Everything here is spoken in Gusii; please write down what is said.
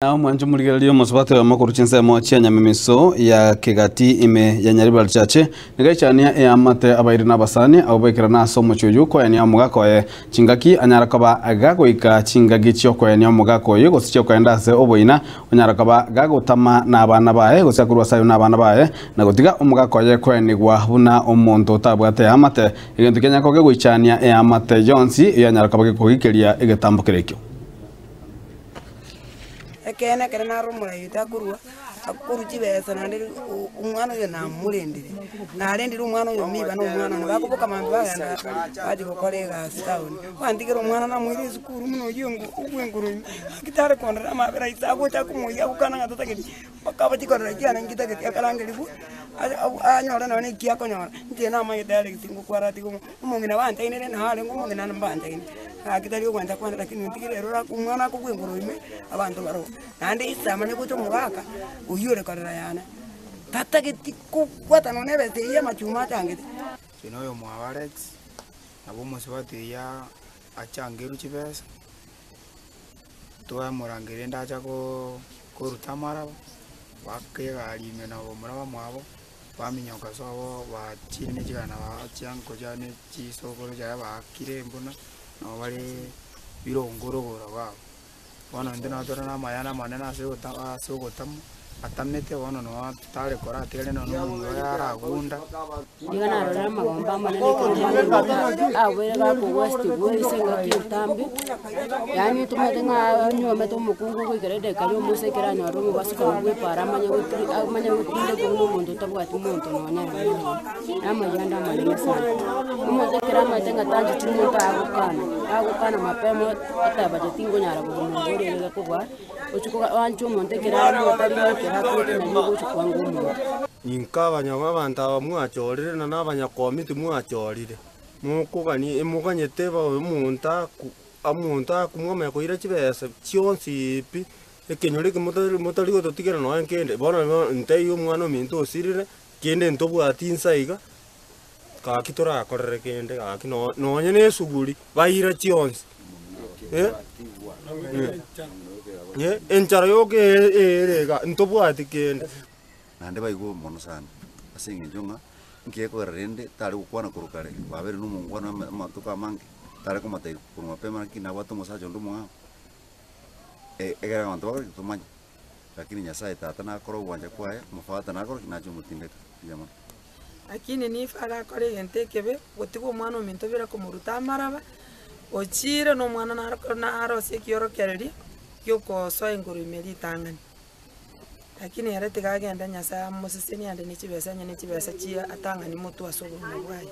Na omwancho morigererie omosubati oyomo korwa chinsemo chia nyamemiso ya kegati ime ya Nyaribari Chache, nigo aichania eamate abairi na abasani abwo baikerana ase omochie oyio koenia omogaka oye. Chingaki anyare koba gagoika chingaki chi'okoenia omogaka oyio gose chi'okoenda ase oboina, onyare koba gagotama nabana baye gose akorwa ase ayio nabana baye, na gotiga omogaka oye koenigwa buna omonto otabwate eamate, egento kianyare koba kegoichania eamate yonsi eyio anyare koba gekogikeria egetambo keria ekio. Ekeene ekero nare omorai oito akorua, akorua chibesa naende omwana oyo namorendire, narendire omwana oyo miba na omwana one, bakoboka mambia bagenda bachia gokora egasi town, bantigera omwana namoire esukuru buna oyio obwenguru ime, gaki tare kondora amabera ise agocha akomoyia agokana ng'a tatageti, mpaka agochia korora ekiagera nkitageti akarangerigwa, anyore nonye na eki akonyora, inche namanyete Alex ngokwara atiga Omong'ina banchainire nao arenge omong'ina mbanchaine, gaki tari ogwancha kwane lakini ntigire ere ore omwana akogwa engoro ime, abanto baroo. Naende ise amanye gocha omogaka, oyio ore korera yane, tatageti kobwata nonya na ebesa eyio ya amachuma achangete. Inche na oyomwabo Alex, nabo omosubati oyio achangerwe chibesa, twamorangeria rende acha koruta amaraba, goaka egari ime na bomura bamwabo. Baminyoka sobo bachire ne chigana chianko chiane ne chisokoro chiaye baakire embuna, nabo bare birongoro igoro iga abwo. Bono intwe nabo tore na amayani amanene ase ogota ase ogotama, atamete bono noo tare koratigare nonye na omomura oye aragunda. Nigo narorire amagombo amanene ekero omwana abeire gakogwa estigwe ase engaki entambe, yaani tomanyete ng'a onyuomete omokungu goikera edageka ya omoisa ekero anyorire omobasukano bwa epara amanye gotiri amanye gotindekwa buna omonto otabwati monto nonya noyomo, na amayanda amanene sana. Omonto ekero amanyete ng'a tancheti monto agokana, agokana mapema oteba inche tingonyara kogima obo rero iga kobua, ochia koba oanche omonto ekero are otari ekero akwete nario ogochia kwanga omonto. Inka abanto aba mwachorire na nabanyakomiti mwachorire, mokogania emoganyete babe omonto aku omonto aku mwamanya koira chibesa chionsi pi, ekenyoro eke motari motari gototigera nonye nkende. Bono bono ntebie omwana ominto osirire, kende ntobwati inse iga, gaki torakorere kende gaki no nonye na esuguri baira chionsi eh, eh, enchara yoka ere iga ntobwati kende. Naende baigwe mono sana, ase eng'encho ng'a inki gekogera rende tare gokwana korwa kare, babeire na omongwana ama amatuko amange, tare komotebia korwa mapema naki nabwate omosacha onde omong'ao, egere abanto bakore ki? Tomanye. Lakini Nyasaye Tata nakore ogwancha kwaye, omofata nakore ki? Nache omotindeka. Mbuya mono. Lakini nifa agakora egento ekebe, gotiga omwana ominto bire komoruta amaraba, ochiire na omwana naro narosie ekiorokererio giokosoa engoro ime ritang'ani. Lakini ere tiga agende Nyasae amosesenie ande ne chibesa onye ne chibesa chia atang'ani motwe ase obogima bwaye.